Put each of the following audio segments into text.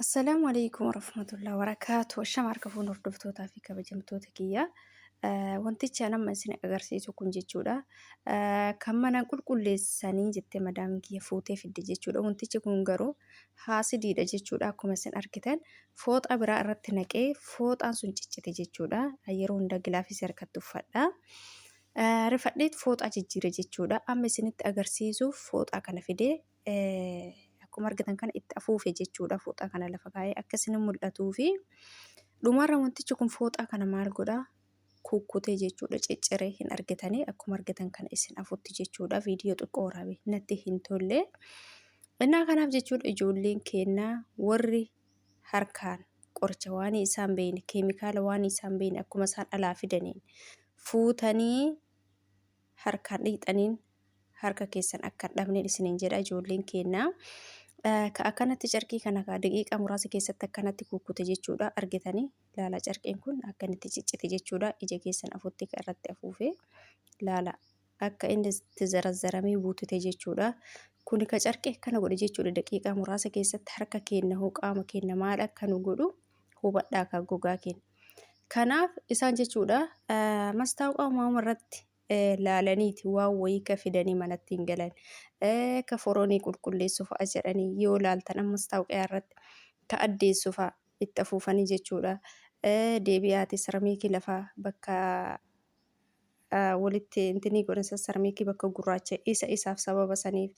Assalaamu alaikum warahmatullahi wabarakaatu. Ashama harka fuun hordoftootaa fi kabajamtoota kiyya. Wantichi an amma isin agarsiisu kun jechuudha. Kan mana qulqulleessanii jettee madaamin kiyya fuutee fidde jechuudha. Wantichi kun garuu haasidiidha jechuudha. Akkuma isin argitan fooxaa biraa irratti naqee fooxaan sun ciccite jechuudha. Yeroo hunda gilaafisii harkatti uffadha. Rifadheet fooxaa jijjiire jechuudha. Amma isinitti agarsiisuuf fooxaa kana fidee akkuma argitan kana itti afuufe jechuudha. Fooxaa kana lafa kaa'ee akka isin mul'atuu fi dhumarra wantichi kun fooxaa kana maal godhaa? Kukkutee jechuudha. Cicciree hin argitanii akkuma argitan kana isin afutti jechuudha. Viidiyoo xiqqoo waraabe natti hin tolle. Innaa kanaaf jechuudha ijoolleen keennaa warri harkaan qoricha waan isaan beekne keemikaala waan isaan beekne akkuma isaan alaa fidaniin fuutanii harkaan dhiqxaniin harka keessan akka hin dhabneen isiniin jedha ijoolleen keennaa. Ka akkanatti carqii kana ka daqiiqaa muraasa keessatti akkanatti kukkute jechuudha argitanii laala carqiin kun akka inni itti ciccite jechuudha ija keessan afutti ka irratti afuufe laala akka inni itti zarazzaramee buutute jechuudha. Kuni ka carqii akkana godhe jechuudha daqiiqaa muraasa keessatti harka keenna hoo qaama keenna maal akka nu godhu hubadhaa ka gogaa keenya. Kanaaf isaan jechuudha mastaawqaa uumama irratti laalaniiti waan wayii ka fidanii manatti hin galan. Ka foronii qulqulleessu fa'a jedhanii yoo laaltan amma mastaawqaa irratti ka addeessu fa'a itti afuufanii jechuudha. Deebi'aati saramiikii lafaa bakka walitti intinii godhan saramiikii bakka gurraacha isa isaaf sababa saniif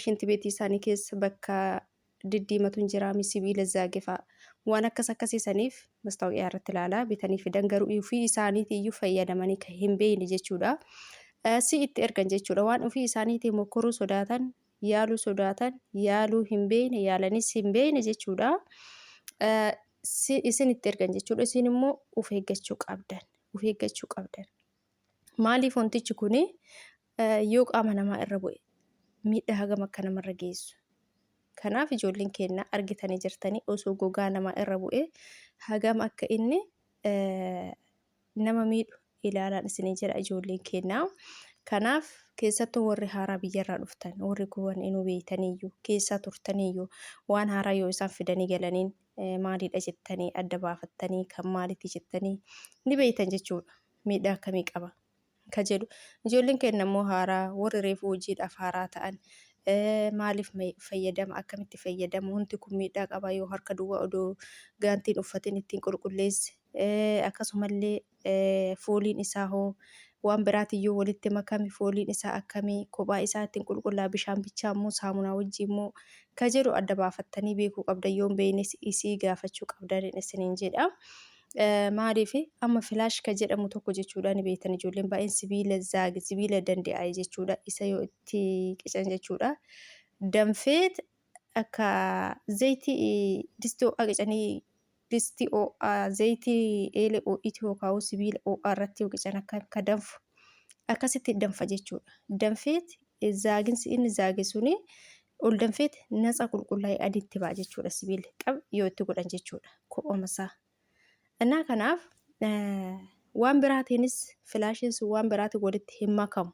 shintibeetii isaanii keessa bakka diddiimatu hin jiraami sibiila zaage fa'a waan akkas akkasii saniif mastaawoqiyaa irratti ilaalaa bitanii fidan garuu ofii isaaniitii iyyuu fayyadamanii kan hin beekne jechuudha. Si itti ergan jechuudha waan ofii isaaniitii mokkoruu sodaatan yaaluu sodaatan yaaluu hin beekne yaalanis hin beekne jechuudha. Si isin itti ergan jechuudha isin immoo of eeggachuu qabdan of eeggachuu qabdan. Maaliif wantichi kuni yoo qaama namaa irra bu'e miidhaa hagam akka namarra geessu. Kanaaf ijoolleen keenya argitanii jirtanii osoo gogaa namaa irra bu'e hagam akka inni nama miidhu ilaalaan isinii jedha ijoolleen keenya. Kanaaf keessattuu warri haaraa biyyarraa dhuftan warri kuwan inuu beeytaniyyuu keessaa turtaniyyuu waan haaraa yoo isaan fidanii galaniin maaliidha jettanii adda baafattanii kan maaliiti jettanii ni beeytan jechuudha. Miidhaa akkamii qaba? Ka jedhu ijoolleen keenya immoo haaraa warri reefu hojiidhaaf haaraa ta'an maaliif fayyadama akkamitti fayyadama wanti kun miidhaa qaba yoo harka duwwaa odoo gaantiin uffatin ittiin qulqulleesse akkasumallee fooliin isaa hoo waan biraatiyyuu walitti makame fooliin isaa akkamii kophaa isaa ittiin qulqullaa bishaan bichaa immoo saamunaa wajjin immoo ka jedhu adda baafattanii beekuu qabdan yoo hin beeknes isii gaafachuu qabdan isiniin jedha. Maaliif amma filaash ka jedhamu tokko jechuudha ni beektan ijoolleen baay'een sibiila zaage sibiila dande'aa'e jechuudha isa yoo itti qican jechuudha danfeet akka zayitii distii ho'aa qicanii distii ho'aa zayitii eelee ho'itu yookaan sibiila ho'aa irratti yoo qican akka akka danfu akkasitti danfa jechuudha danfeet zaaginsi inni zaage suni ol danfeet natsa qulqullaa'e adiitti ba'a jechuudha sibiilli xab yoo itti godhan jechuudha ko'oma isaa. Innaa kanaaf waan biraatiinis filaashiin sun waan biraatiin walitti hin makamu.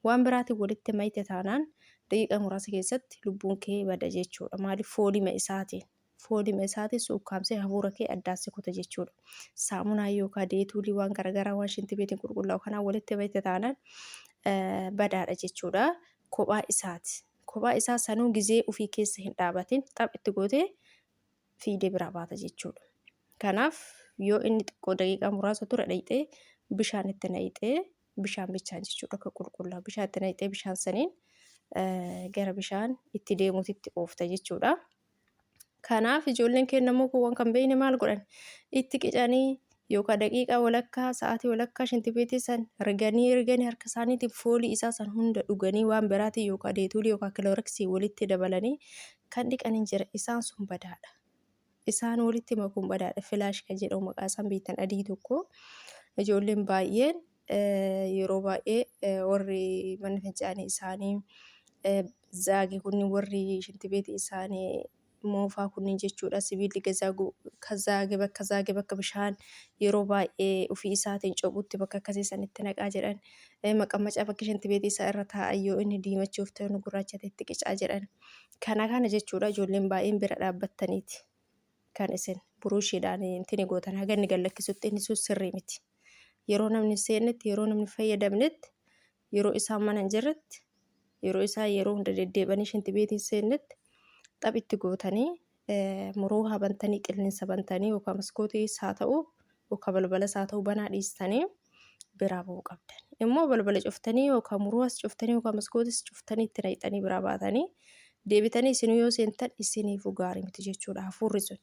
Waan biraatiin walitti mayte taanaan daqiiqaa muraasa keessatti lubbuun kee bada jechuudha. Maaliif foolima isaatiin. Foolima isaatiin si ukkaamsee hafuura kee addaan si kuta jechuudha. Saamunaa yookaan deetuulii waan garaagaraa waan shintibeetiin qulqullaa'u kanaan walitti mayte taanaan badaadha jechuudha. Kophaa isaati. Kophaa isaa sanuu gizee ofii keessa hin dhaabatin xaph itti gootee fiigdee biraa baata jechuudha. Kanaaf yoo inni xiqqoo daqiiqaa muraasa ture dhayxee bishaan itti nayxee bishaan bichaan jechuudha akka qulqullaa bishaan itti nayxee bishaan saniin gara bishaan itti deemuutitti oofta jechuudha. Kanaaf ijoolleen keenya immoo kuuwwan kan beekne maal godhan itti qicanii yookaan daqiiqaa walakkaa sa'aatii walakkaa shintibeetii san riganii riganii harka isaaniitiin foolii isaa san hunda dhuganii waan biraatiin yookaan deetuulii yookaan kilooreksii walitti dabalanii kan dhiqan hin jira isaan sun badaadha. Isaan walitti makuun badaadha. Filaash kan jedhamu maqaa isaan beektan adii tokko ijoolleen baay'een yeroo baay'ee warri mana fincaanii isaanii zaage kunniin warri shintibeetii isaanii moofaa kunniin jechuudha sibiilli gazaagu ka zaage bakka zaage bakka bishaan yeroo baay'ee ofii isaatiin cophutti bakka akkasii sanitti naqaa jedhan maqammacaa bakki shintibeetii isaa irra taa'an yoo inni diimachuuf ta'e gurraachate itti qicaa jedhan kana kana jechuudha ijoolleen baay'een bira dhaabbattaniiti. Kan isin buruushiidhaan intini gootan haga inni gad lakkisutti inni sun sirrii miti. Yeroo namni hin seennetti, yeroo namni hin fayyadamnetti, yeroo isaan mana hin jirretti, yeroo isaan yeroo hunda deddeebi'anii shintibeetii hin seennetti xaph itti gootanii muroohaa bantanii qilleensa bantanii yookaan maskootiis haa ta'u yookaan balbalas haa ta'u banaa dhiistanii biraa ba'uu qabdan. Immoo balbala cuftanii yookaan muroohaas cuftanii yookaan maskootiis cuftanii itti naqxanii biraa baatanii deebitanii isinuu yoo seentan isiniifuu gaarii miti jechuudha hafuurri sun.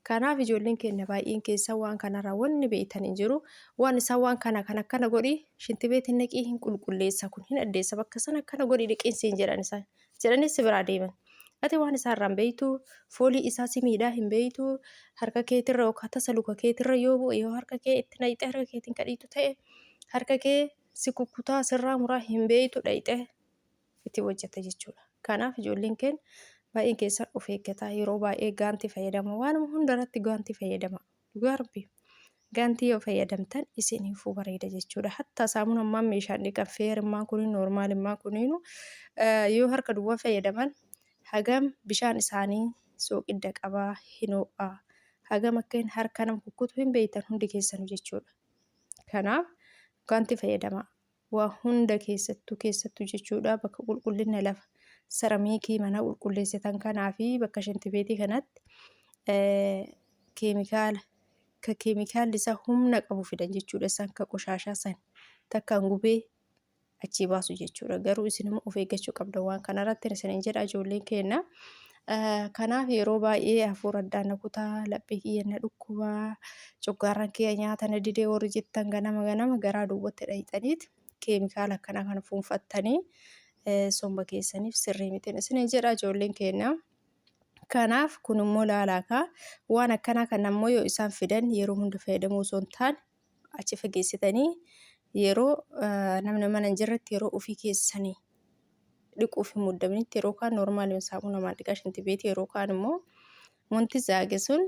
Kanaaf ijoolleen keenya baay'een keessan waan kanarraa wanni beektan hin jiru. Waan isaan waan kana kan akkana godhi shintibeetiin naqii hin qulqulleessa kun hin addeessa bakka sana akkana godhi dhiqiin siin jedhan isaan jedhanii si biraa deeman. Ati waan isaa irraa hin beektu, foolii isaa si miidhaa hin beektu, harka keetirra yookaan tasa luka keetirra yoo bu'e yoo harka kee itti naqxee harka keetiin kadhiitu ta'e harka kee si kukkutaa sirraa muraa hin beektu dhaqxee itti hojjeta jechuudha. Kanaaf ijoolleen keenya baay'een keessan of eeggataa yeroo baay'ee gaantii fayyadama waanuma hunda irratti gaantii fayyadama dhugaa rabbi gaantii yoo fayyadamtan isiniifuu bareeda jechuudha. Hatta saamunaa ammaan meeshaan dhiqan feerimmaan kuniin noormaalimmaan kuniinu yoo harka duwwaa fayyadaman hagam bishaan isaanii sooqidda qabaa hin ho'aa hagam akka hin harka nama kukkutu hin beektan hundi keessanu jechuudha. Kanaaf gaantii fayyadamaa. Waa hunda keessattuu keessattuu jechuudha bakka qulqullina lafa saramiikii mana qulqulleessitan kanaa fi bakka shintibeetii kanatti keemikaala ka keemikaalli isaa humna qabu fidan jechuudha isaan ka qoshaashaa san takkaan gubee achii baasu jechuudha garuu isin immoo of eeggachuu qabda waan kanarratti isinin jedha ijoolleen keenya. Kanaaf yeroo baay'ee hafuura addaan na kutaa, laphee kiyya na dhukkuba, coggaarraan kiyya nyaata na didee warri jettan ganama ganama garaa duwwatti dhayxaniit keemikaala akkanaa kana fuunfattanii somba keessaniif sirrii mitiin isinin jedha ijoolleen keenya. Kanaaf kun immoo laalaa kaa waan akkanaa kana immoo yoo isaan fidan yeroo hunda fayyadamuu osoo hin taane achi fageessitanii yeroo namni mana hin jirretti yeroo ofii keessanii dhiquuf hin muddaminitti yeroo kaan noormaaliin saamunamaan dhiqaa shintibeetii yeroo kaan immoo wanti zaage sun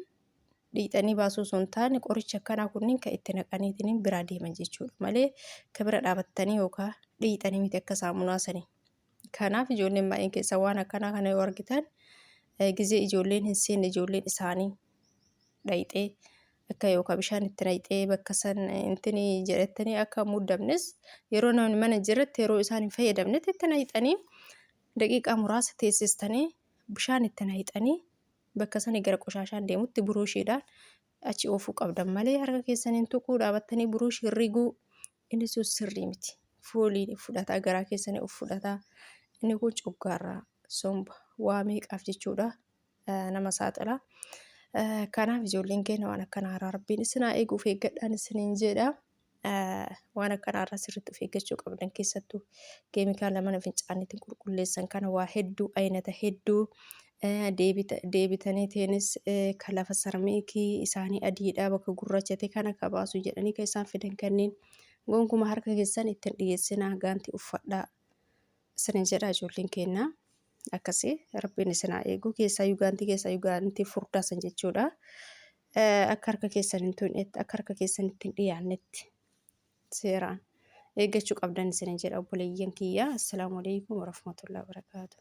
dhiqxanii baasuu osoo hin taane qoricha akkanaa kunniin kan itti naqaniitiin biraa deeman jechuudha malee ka bira dhaabattanii yookaan dhiqxanii miti akka saamunaa sanii. Kanaaf ijoolleen baay'een keessa waan akkanaa kana yoo argitan gizee ijoolleen hin seenne ijoolleen isaanii dhayxee akka yookaan bishaan itti naqxee bakka san intini jedhattanii akka muddamnes yeroo namni mana jirretti yeroo isaan hin fayyadamnetti itti naqxanii daqiiqaa muraasa teessistanii bishaan itti naqxanii bakka sanii gara qoshaashaan deemutti buruushiidhaan achi oofuu qabdan malee harka keessaniin tuquu dhaabattanii buruushii riguu inni sun sirrii miti. Fooliin fudhataa garaa keessanii of fudhataa inni kun coggaarraa somba waa meeqaaf jechuudha nama saaxila. Kanaaf ijoolleen keenya waan akkana haaraa rabbiin isin haa eegu of eeggadhaan isiniin jedha. Waan akkana irraa sirriitti of eeggachuu qabdan keessattuu keemikaala mana fincaaniitiin qulqulleessan kana waa hedduu aynata hedduu deebitanii teenis ka lafa sarmeekii isaanii adiidha bakka gurraachate kana ka baasu jedhanii ka isaan fidan kanneen gonkuma harka keessan ittiin dhiyeessinaa gaantii uffadhaa isinin jedha ijoolleen keenya. Akkasii rabbiin isin haa eegu keessaayyuu gaantii keessaayyuu gaantii furdaa san jechuudha. Akka harka keessan hin tuqnetti akka harka keessan itti hin dhiyaannetti seeraan eeggachuu qabdan isinin jedha obboleeyyan kiyya. Assalaamu alaikum warahmatullahi wabarakaatuh.